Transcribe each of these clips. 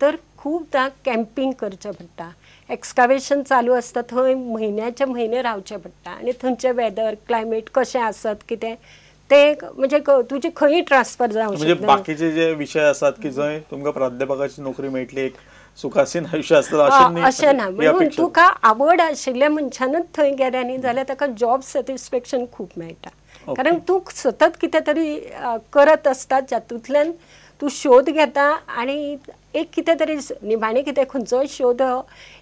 तर खूबदां कॅम्पींग करचें पडटा, एक्सकावेशन चालू आसता थंय म्हयन्याचे म्हयने रावचें पडटा आनी थंयचें वेदर क्लायमेट कशें आसत कितें ते म्हणजे तुजे खंय ट्रान्सफर जावं म्हणजे बाकीचे जे विशय आसात की जंय तुमकां प्राध्यापकाची नोकरी मेळटली, एक सुखासीन आयुष्य आसता अशें ना. म्हणून तुका आवड आशिल्ल्या मनशानूच थंय गेलें न्ही जाल्यार ताका जॉब सॅटिस्फॅक्शन खूब मेळटा, कारण तूं सतत कितें तरी करत आसता जातूंतल्यान तूं शोध घेता आनी एक कितें तरी निमाणें कितें खंयचोय शोध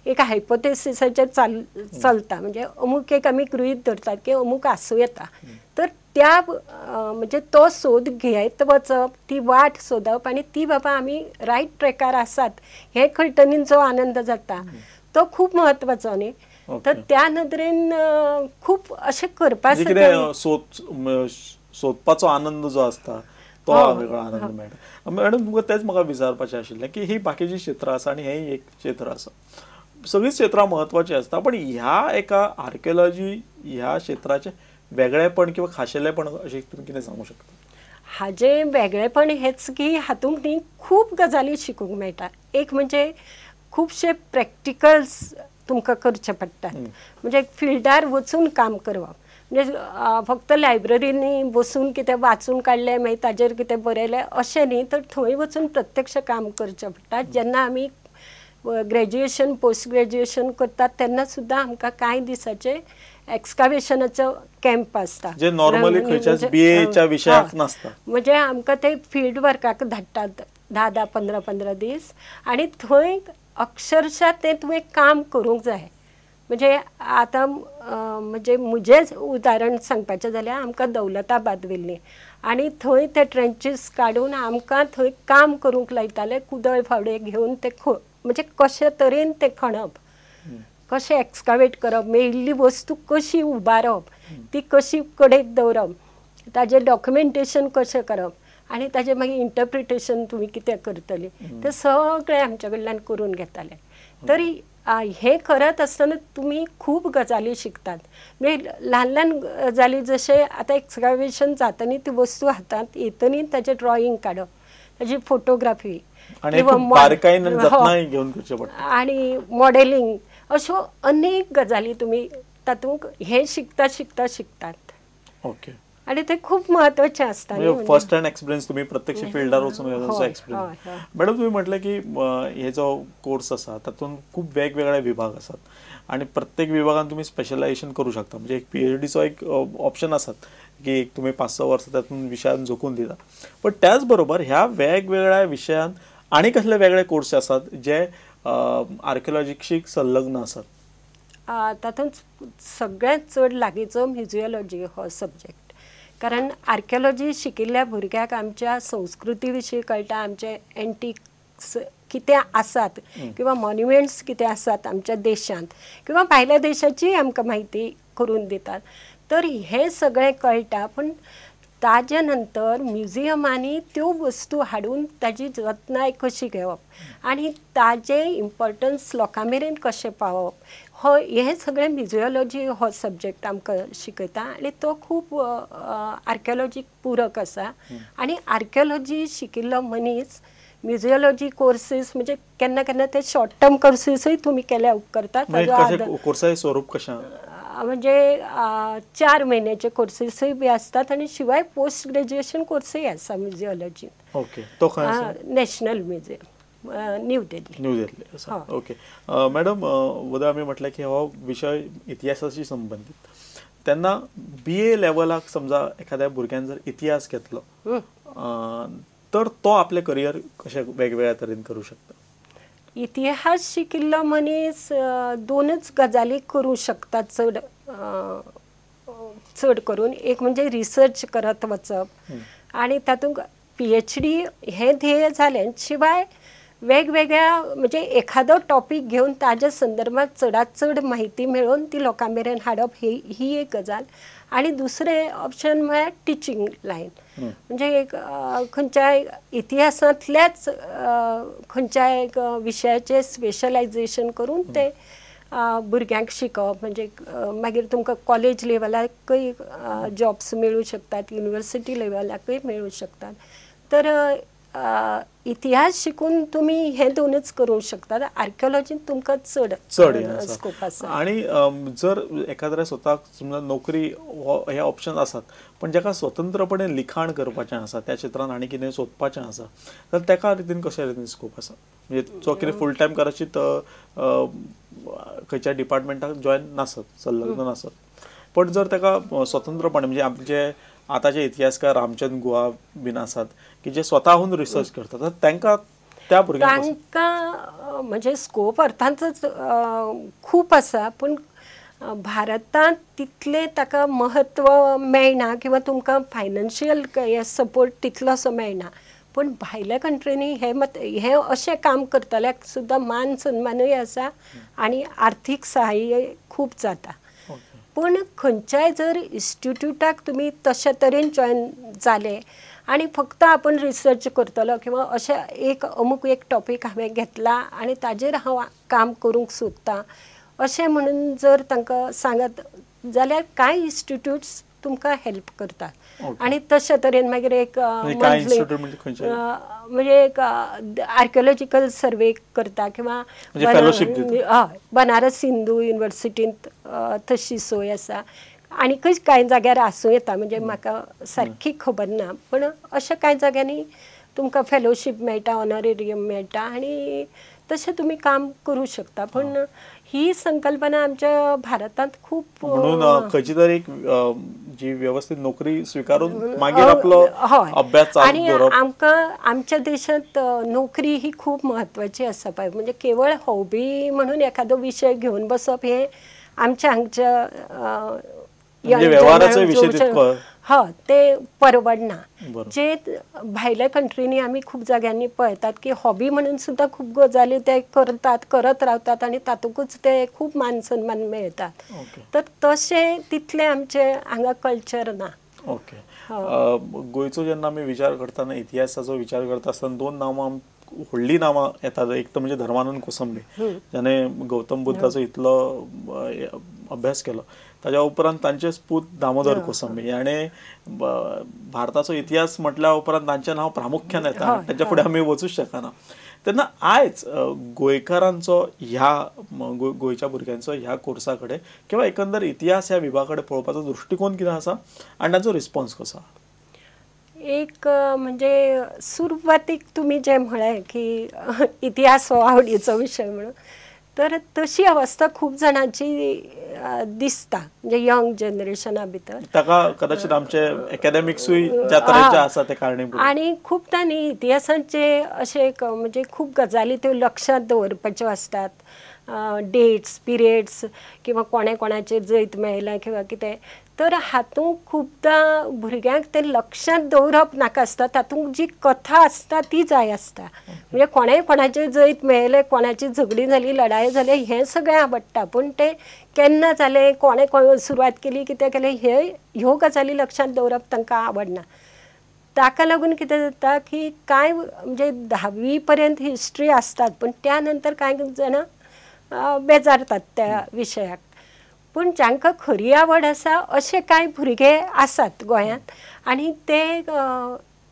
एक हायपोथेसिसाचेर चलता, म्हणजे अमूक एक आमी गृहीत धरतात की अमूक आसूं येता, तर त्या म्हणजे तो सोद घेत वचप, ती वाट सोदप आनी ती बाबा आमी रायट ट्रॅकार आसात हें कळटनी जो आनंद जाता तो खूब म्हत्वाचो न्ही. तर त्या नदरेन खूब अशें करपा सोदपाचो आनंद जो आसता तो वेगळो आनंद मेळटा. मॅडम तुमकां तेंच म्हाका विचारपाचें आशिल्लें की ही बाकीची क्षेत्रां आसा आनी हें एक क्षेत्र आसा, सगळींच क्षेत्रां म्हत्वाचीं आसता, पण ह्या एका आर्किओलॉजी ह्या क्षेत्राचें वेगळेपण किंवा खाशेलेपण अशें तुमी कितें सांगू शकता? हाजें वेगळेपण हेंच की हातूंत न्ही खूब गजाली शिकूंक मेळटा. एक म्हणजे खुबशे प्रॅक्टिकल्स तुमकां करचे पडटात, म्हणजे फिल्डार वचून काम करप, म्हणजे फक्त लायब्ररींनी बसून कितें वाचून काडलें मागीर ताजेर कितें बरयलें अशें न्ही, तर थंय वचून प्रत्यक्ष काम करचें पडटा. जेन्ना आमी ग्रॅज्युएशन पोस्ट ग्रॅज्युएशन करतात तेन्ना सुद्दां आमकां कांय दिसाचे एक्सकावेशनाचो कॅम्प आसता, जे नॉर्मली खंयच्याच बीएच्या विशयाक नासता, म्हणजे आमकां ते फिल्ड वर्काक धाडटात 10 10 15 15 दीस आनी थंय अक्षरशः तें तुवें काम करूंक जाय. म्हणजे आतां म्हणजे म्हजेंच उदाहरण सांगपाचें जाल्यार आमकां दौलताबाद व्हेल्ली आनी थंय ते ट्रेंचीस काडून आमकां थंय काम करूंक लायताले, कुदळ फावडे घेवन ते म्हणजे कशे तरेन ते खणप, कशें एक्सकावेट करप, मेळिल्ली वस्तू कशी उबारप, ती कशी कडेक दवरप, ताजें डॉक्युमेंटेशन कशें करप आनी ताजें मागीर इंटरप्रिटेशन तुमी कितें करतली तें सगळें आमच्या कडल्यान करून घेताले. तरी हें करत आसतना तुमी खूब गजाली शिकतात, म्हणजे ल्हान ल्हान गजाली जशें आतां एक्सकावेशन जाता न्ही ती वस्तू हातांत येतनी न्ही ताजें ड्रॉइंग काडप, ताजी फोटोग्राफी आनी मॉडेलिंग, अश्यो अनेक गजाली तुमी तातूंत हें शिकता शिकता शिकतात. ओके, आनी ते खूब म्हत्वाचें आसता. फर्स्ट हँड एक्सपिरियन्स तुमी प्रत्यक्ष फिल्डार वचून एक्सपिरियन्स. मॅडम तुमी म्हटलें की हे जो कोर्स आसा तातूंत खूब वेगवेगळे विभाग आसात आनी प्रत्येक विभागान तुमी स्पेशलायझेशन करूं शकता, म्हणजे एक पीएचडीचो एक ऑप्शन आसात की एक तुमी 5-6 वर्सां तातूंत विशयान झोकून दिता, पण त्याच बरोबर ह्या वेगवेगळ्या विशयान आनी कसले वेगळे कोर्स आसात जे आर्किओलॉजीशी संलग्न आसात? तातूंत सगळ्यांत चड लागींचो म्युजियोलॉजी हो सब्जेक्ट, कारण आर्किओलॉजी शिकिल्ल्या भुरग्याक आमच्या संस्कृती विशीं कळटा, आमचे एंटिक्स कितें आसात किंवा मॉन्युमेंट्स कितें आसात आमच्या देशांत किंवा भायल्या देशाचीय आमकां म्हायती करून दितात, तर हें सगळें कळटा. पूण ताजे नंतर म्युझियमांनी त्यो वस्तू हाडून ताजी जतनाय कशी घेवप आनी ताजें इम्पॉर्टन्स लोकां मेरेन कशें पावोवप हो हें सगळें म्युजियोलॉजी हो सब्जेक्ट आमकां शिकयता आनी तो खूब आर्कियोलॉजीक पूरक आसा. आनी आर्कियोलॉजी शिकिल्लो मनीस म्युजियोलॉजी कोर्सीस म्हणजे केन्ना केन्ना ते शॉर्ट टर्म कोर्सीसूय तुमी केल्या उपकारता. कोर्साचें स्वरूप कशें? म्हणजे 4 म्हयन्याचे कोर्सीसूय बी आसतात आनी शिवाय पोस्ट ग्रेज्युएशन कोर्सूय आसा म्युजियोलॉजीन. ओके, तो खंय आसा? National museum, new Delhi. New Delhi आसा. ओके मॅडम, वदा आमी म्हटलें की हो विशय इतिहासाशी संबंदीत, तेन्ना बी ए लेवलाक समजा एखाद्या भुरग्यान जर इतिहास घेतलो तर तो आपलें करियर कशें वेगवेगळ्या तरेन करूं शकता? इतिहास शिकिल्लो मनीस दोनच गजाली करूं शकता चड चड करून. एक म्हणजे रिसर्च करत वचप आनी तातूंत PhD हें ध्येय जालें, शिवाय वेगवेगळ्या म्हणजे एखादो टॉपीक घेवन ताज्या संदर्भात चडांत चड म्हायती मेळोवन ती लोकां मेरेन हाडप ही एक गजाल. आनी दुसरें ऑप्शन म्हळ्यार टिचींग लायन, म्हणजे एक खंयच्याय इतिहासांतल्याच खंयच्याय एक विशयाचें स्पेशलायझेशन करून ते भुरग्यांक शिकोवप, म्हणजे मागीर तुमकां कॉलेज लेवलाकय जॉब्स मेळूं शकतात, युनिवर्सिटी लेवलाकय मेळूं शकतात. तर इतिहास शिकून तुमी हे दोनच करूंक शकतात. आर्किओलॉजीन तुमकां चड चड स्कोप आसा. आणि जर एखाद्या स्वताक समजा नोकरी हे ऑप्शन आसात, पण जाका स्वतंत्रपणे लिखाण करपाचें आसा त्या क्षेत्रान आनी कितें सोदपाचें आसा तर तेका रितीन कशे रितीन स्कोप आसा? म्हणजे जो कितें फूल टायम कदाचित खंयच्या डिपार्टमेंटाक जॉयन नासत, संलग्न नासत, पण जर ताका स्वतंत्रपणे म्हणजे आमचे आतांचे इतिहासकार रामचंद्र गुहा बीन आसात की जे स्वताहून रिसर्च करतात, तर तांकां त्या भुरग्यांक तांकां म्हणजे स्कोप अर्थांतच खूब आसा, पूण भारतांत तितलें ताका म्हत्व मेळना किंवा तुमकां फायनान्शियल सपोर्ट तितलोसो मेळना. पूण भायल्या कंट्रींनी हे मत हे अशें काम करतल्याक सुद्दां मान सन्मानूय आसा आनी आर्थीक सहाय्य खूब जाता. पूण खंयच्याय जर इन्स्टिट्यूटाक तुमी तशे तरेन जॉयन जाले आनी फक्त आपूण रिसर्च करतलो किंवा अशें एक अमूक एक टॉपीक हांवें घेतला आनी ताजेर हांव काम करूंक सोदतां अशें म्हणून जर तांकां सांगत जाल्यार कांय इन्स्टिट्यूट्स तुमकां हेल्प करतात. आनी तशे तरेन मागीर एक म्हणजे एक आर्किओलॉजिकल सर्वे करता किंवा हय बनारस हिंदू युनिवर्सिटींत तशी सोय आसा. आनीकय कांय जाग्यार आसूं येता, म्हणजे म्हाका सारकी खबर ना, पण अशें कांय जाग्यांनी तुमकां फेलोशीप मेळटा, ऑनरेरियम मेळटा आनी तशें तुमी काम करूं शकता. पण ही संकल्पना आमच्या भारतांत खूब म्हणून खंयची तरी एक जी व्यवस्थित नोकरी स्विकारून मागीर आपलो अभ्यास चालू दवरप. आमकां आमच्या देशांत नोकरी ही खूब म्हत्वाची आसा पळय, म्हणजे केवळ हॉबी म्हणून एखादो विशय घेवन बसप हे आमच्या हांगच्या हय ते परवडना. जे भायल्या कंट्रींनी आमी खूब जाग्यांनी पळयतात की हॉबी म्हणून सुद्दां खूब गजाली ते करतात, करत रावतात आनी तातूंकच ते खूब मान सन्मान मेळतात. तर तशें तितलें आमचें हांगा कल्चर ना. ओके, गोंयचो जेन्ना आमी विचार करतना इतिहासाचो विचार करता आसतना दोन नांवां व्हडलीं नांवां येतात. एक तर म्हणजे धर्मानंद कोसंबी ज्याने गौतम बुद्धाचो इतलो अभ्यास केलो, ताज्या उपरांत तांचे पूत दामोदर कोसंबी हाणें भारताचो इतिहास म्हटल्या उपरांत तांचें नांव प्रामुख्यान येता, तांच्या फुडें आमी वचूंक शकना. तेन्ना आयज गोंयकारांचो ह्या गोंयच्या भुरग्यांचो ह्या कोर्सा कडेन किंवा एकंदर इतिहास ह्या विभागा कडेन पळोवपाचो दृश्टिकोन कितें आसा आनी तांचो रिस्पॉन्स कसो? एक म्हणजे सुरवातीक तुमी जें म्हळें की इतिहास हो आवडीचो विशय म्हणून, तर तशी अवस्था खूब जाणांची दिसता, म्हणजे यंग जनरेशना भितर ताका कदाचित आमचे एकेडमिक्सूय ज्या तरेचे आसा ते कारणीभूत. आनी खूबदां न्ही इतिहासाचे अशें एक म्हणजे खूब गजाली त्यो लक्षांत दवरपाच्यो आसतात, डेट्स, पिरियड्स किंवा कोणें कोणाचेर जैत मेळयलां किंवा कितें, तर हातूंत खूबदां भुरग्यांक तें लक्षांत दवरप नाका आसता, तातूंत जी कथा आसता ती जाय आसता. म्हणजे कोणें कोणाचेर जैत मेळयलें, कोणाची झगडीं जाली, लढाई जाली, हें सगळें आवडटा, पूण तें केन्ना जालें, कोणें कोण सुरवात केली, कितें केलें, हे ह्यो गजाली लक्षांत दवरप तांकां आवडना. ताका लागून कितें जाता की कांय म्हणजे 10वी पर्यंत हिस्ट्री आसतात, पूण त्या नंतर कांय जाणां बेजारतात त्या विशयाक. पूण जांकां खरी आवड आसा अशे कांय भुरगे आसात गोंयांत आनी ते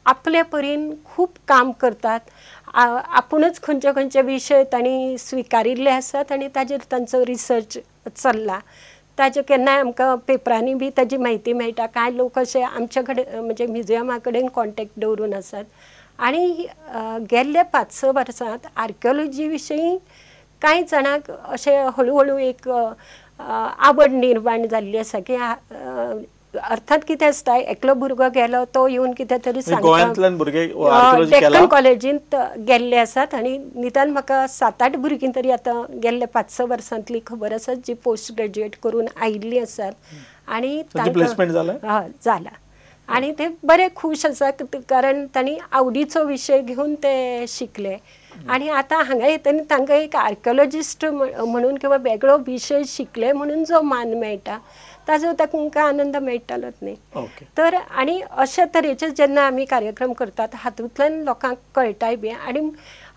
आपले परीन खूब काम करतात, आपुणूच खंयचे खंयचे विशय तांणी स्विकारिल्ले आसात आनी ताजेर तांचो रिसर्च चल्ला. ताजे केन्नाय आमकां पेपरांनी बी ताजी म्हायती मेळटा. कांय लोक अशे आमचे कडेन म्हणजे म्युजियमा कडेन कॉन्टेक्ट दवरून आसात. आनी गेल्ल्या 5-6 वर्सांत आर्किओलॉजी विशयी कांय जाणांक अशें हळू हळू एक आवड निर्माण जाल्ली आसा की अर्थात कितें आसता, एकलो भुरगो गेलो तो येवन कितें तरी सांगता. डेक्कन कॉलेजींत गेल्ले आसात आनी निदान म्हाका 7-8 भुरगीं तरी आतां गेल्ले 5-6 वर्सांतली खबर आसा जी पोस्ट ग्रेज्युएट करून आयिल्लीं आसात आनी तांकां जाला आनी ते बरे खूश आसा, कारण तांणी आवडीचो विशय घेवन ते शिकले आनी आतां हांगा येतना तांकां एक आर्किओलॉजिस्ट म्हणून किंवा वेगळो विशय शिकले म्हणून जो मान मेळटा ताजो तांकां आनंद मेळटालोच न्ही. तर आनी अशे तरेचे जेन्ना आमी कार्यक्रम करतात हातूंतल्यान लोकांक कळटाय बी. आनी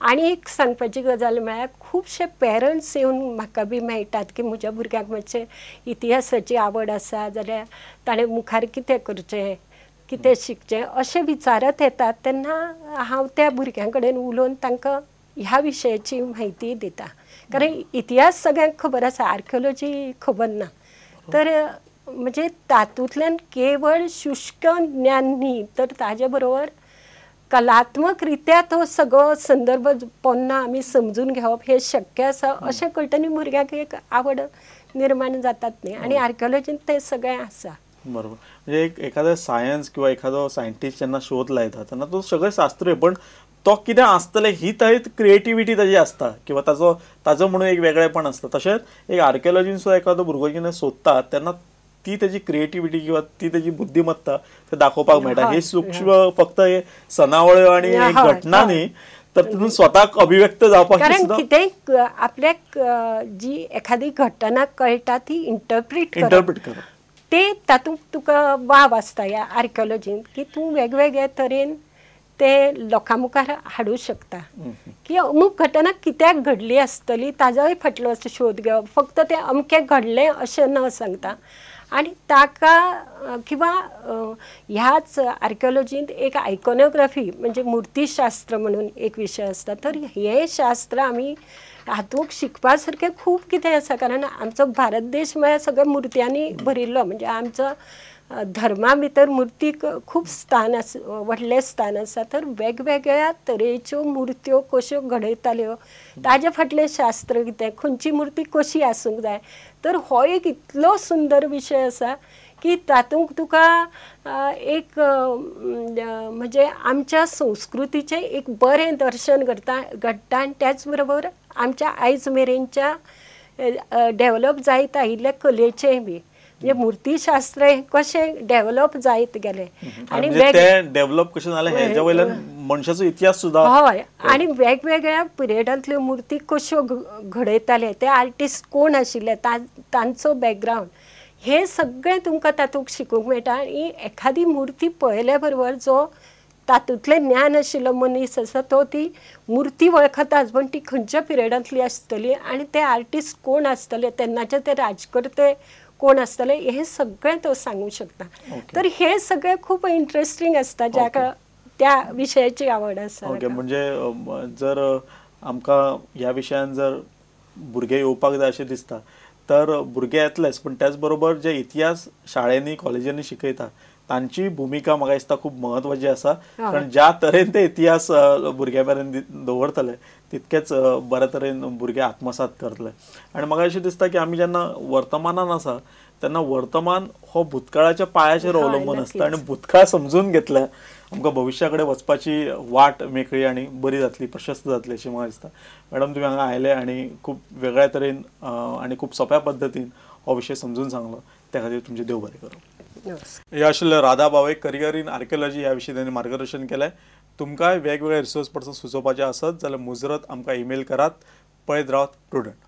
आनी एक सांगपाची गजाल म्हळ्यार खुबशे पेरंट्स येवन म्हाका बी मेळटात की म्हज्या भुरग्यांक मातशें इतिहासाची आवड आसा जाल्यार ताणें मुखार कितें करचें, कितें शिकचें अशें विचारत येतात तेन्ना हांव त्या भुरग्यां कडेन उलोवन तांकां ह्या विशयाची म्हायती दिता. कारण इतिहास सगळ्यांक खबर आसा, आर्किओलॉजी खबर ना. तर म्हणजे तातूंतल्यान केवळ शुष्क ज्ञान न्ही तर ताजे बरोबर कलात्मक रित्या तो सगळो संदर्भ पोन्ना आमी समजून घेवप हें शक्य आसा अशें कळटनी भुरग्यांक एक आवड निर्माण जातात न्ही. आनी आर्किओलॉजीन तें सगळें आसा. बरोबर, म्हणजे एक एखादो सायन्स किंवा एखादो सायंटिस्ट जेन्ना शोध लायता तेन्ना तो सगळें शास्त्रीय, पण तो कितें आसतलें ही थंय क्रिएटिविटी ताजी आसता किंवा ताजो ताजो म्हणून एक वेगळेपण आसता. तशेंच एक आर्किओलॉजीन सुद्दां एखादो भुरगो जेन्ना सोदता तेन्ना ती ताजी क्रिएटिविटी किंवा ती ताजी बुद्धिमत्ता ते दाखोवपाक मेळटा. हे सूक्ष्म फक्त हे सणावळ्यो आनी घटना न्ही तर तितून स्वताक अभिव्यक्त जावपाक, कारण कितेंय आपल्याक जी एखादी घटना कळटा ती इंटरप्रीट करप ते तातूंत तुका वाव आसता ह्या आर्किओलॉजीन की तूं वेगवेगळे तरेन ते लोकां मुखार हाडूं शकता की अमूक घटना कित्याक घडली आसतली ताजोय फाटलो शोध घेवप, फक्त तें अमकें घडलें अशें न सांगता. आनी ताका किंवा ह्याच आर्किओलॉजींत एक आयकोनोग्राफी म्हणजे मूर्तिशास्त्र म्हणून एक विशय आसता. तर हें शास्त्र आमी हातूंत शिकपा सारकें खूब कितें आसा, कारण आमचो भारत देश म्हळ्यार सगळ्या मुर्त्यांनी भरिल्लो, म्हणजे आमचो धर्मा भितर मुर्तीक खूब स्थान आसा, व्हडलें स्थान आसा. तर वेगवेगळ्या तरेच्यो मुर्त्यो कश्यो घडयताल्यो ताजे फाटलें शास्त्र कितें, खंयची मुर्ती कशी आसूंक जाय, तर हो एक इतलो सुंदर विशय आसा की तातूंत तुका एक म्हणजे आमच्या संस्कृतीचें एक बरें दर्शन घडटा आनी त्याच बरोबर आमच्या आयज मेरेनच्या डेवलप जायत आयिल्ल्या कलेचेंय बी म्हणजे मूर्तिशास्त्र हें कशें डेवलप जायत गेलें आनी तें डेवलप कशें जालें हेज्या वयल्यान मनशाचो इतिहास सुद्दां. हय, आनी वेगवेगळ्या पिरियडांतल्यो मुर्ती कश्यो घडयताले, ते आर्टिस्ट कोण आशिल्ले, तांचो बॅकग्रावंड, हें सगळें तुमकां तातूंत शिकूंक मेळटा. आनी एखादी मुर्ती पळयल्या बरोबर जो तातूंतलें ज्ञान आशिल्लो मनीस आसा तो ती मुर्ती वळखताच, पण ती खंयच्या पिरियडांतली आसतली आनी ते आर्टिस्ट कोण आसतले, तेन्नाचे ते राजकर्ते कोण आसतले, हें सगळें तो सांगूंक शकता. तर हें सगळें खूब इंट्रस्टींग आसता ज्याका त्या विशयाची आवड आसा. ओके, म्हणजे जर आमकां ह्या विशयान जर भुरगे येवपाक जाय अशें दिसता तर भुरगे येतलेच, पण त्याच बरोबर जे इतिहास शाळेंनी कॉलेजींनी शिकयता तांची भुमिका म्हाका दिसता खूब म्हत्वाची आसा, कारण ज्या तरेन ते इतिहास भुरग्यां मेरेन दवरतले तितकेच बऱ्या तरेन भुरगे आत्मसात करतले. आनी म्हाका अशें दिसता की आमी जेन्ना वर्तमानान आसा तेन्ना वर्तमान हो भूतकाळाच्या पायाचेर अवलंबून आसता आनी भूतकाळ समजून घेतल्यार आमकां भविश्या कडेन वचपाची वाट मेकळी आनी बरी जातली, प्रशस्त जातली अशें म्हाका दिसता. मॅडम, तुमी हांगा आयले आनी खूब वेगळ्या तरेन आनी खूब सोंप्या पद्दतीन हो विशय समजून सांगलो, त्या खातीर तुमचें देव बरें करूं. हे आशिल्ले Radha Bhave, career in archaeology ह्या विशीं तांणी मार्गदर्शन केलें. तुमकांय वेगवेगळे रिसोर्स पर्सन सुचोवपाचे आसत जाल्यार मुजरत आमकां ईमेल करात. पळयत रावात प्रुडंट.